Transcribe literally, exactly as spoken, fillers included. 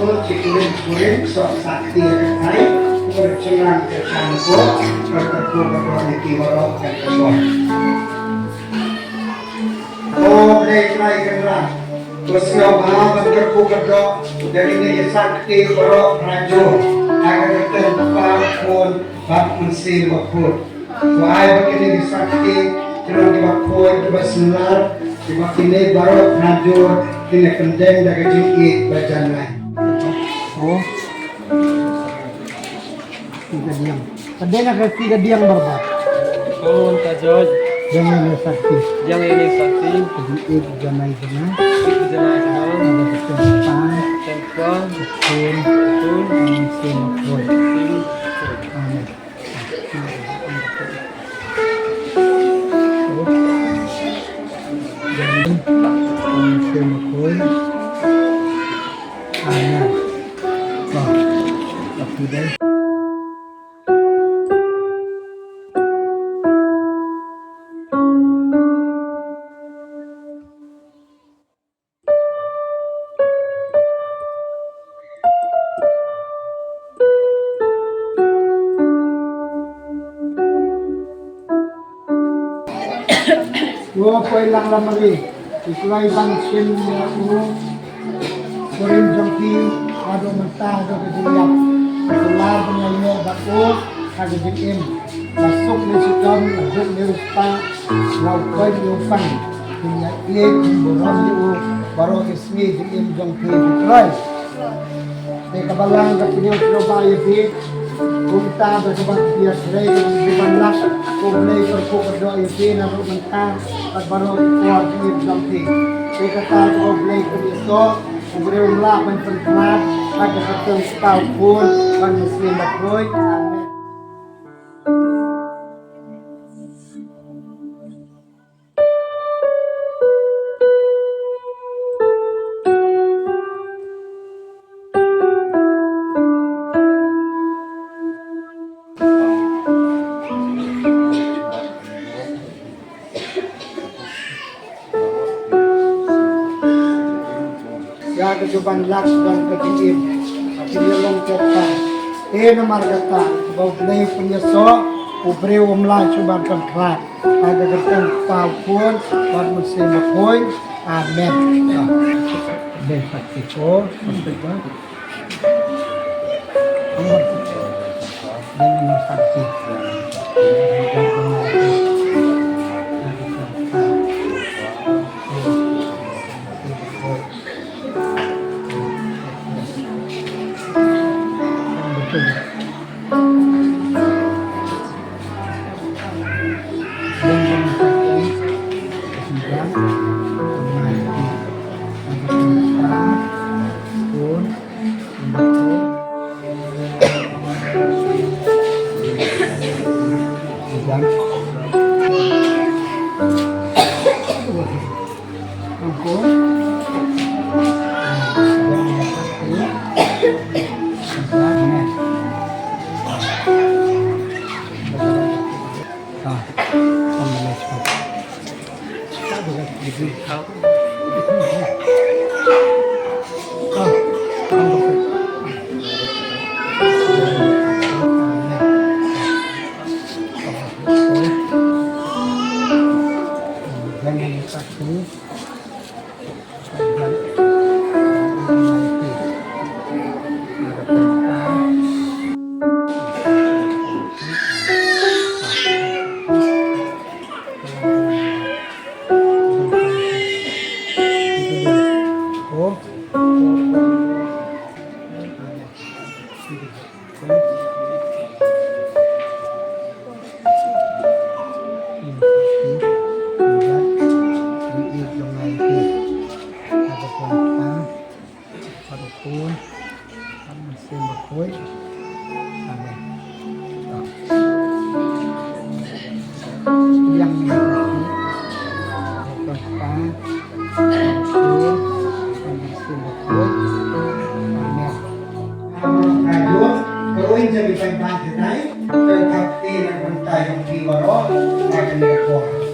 Chi kurim kurim, sok sakti ka thai, kurim chynrang ka chan ko, ka ka ko ka ko ni ki waro ka ka ko. O Blei Trai Kynrad, ko sngewbha ban kyrkhu kyrdoh ïa kine ki sakti baroh Prajur, ha ka kyrteng Kpa, Khun bad Mynsiem Bakhuid. Ko ai ba kine ki sakti ki long kiba khuid, kiba synlar, kiba kine baroh Prajur kin ïa kyndeng da ka jingïeit ba janai. Ka diang. Ka diang ka, ka diang barbar. Kon ka joj. Diang ini sakti. Diang ini sakti. Jadi ik janai jana. Ik janai jana. Ada betul pan. Tempa. Kun. Kun. Sin koi. Sin koi. Amin. Sin koi. Amin. Wah, tapi deh. Wo poi lang lamari. Iklai ban sim ya u. Kurim jong phi, haduh mynta haduh ka jingïap. Kular ban ïa ïoh bad u ha ka jingim. La suk ne shitom, la duk ne riewspah, la u koit ne u pang. Phin ïa ïeit, phin burom ïa u baroh ki sngi jingim jong phi, phi Trai. Te ka balang ka pynïaw sngewbha ïa phi. Kumta da kaba phi ïa trei ka jingban lak, ko Blei kyrkhu kyrdoh ïa phi naduh mynta bad baroh ki por jingim jong phi. Te kata ko Blei pynïasoh. U briew um lah ban pynkhlad, ha ka kyrteng Kpa, u Khun bad Mynsiem Bakhuid. Amen. Ïa ka juban lak jong ka jingim. Ka jingïalong jong ka. Te namar kata, ba U Blei u pynïasoh, u briew um lah shuh ban pynkhlad. Ha ka kyrteng Kpa, u Khun bad Mynsiem Bakhuid. Amen. Dei pat ki ko, pat ki ko. Amen. Yang ini, Amen. Amen. Amen.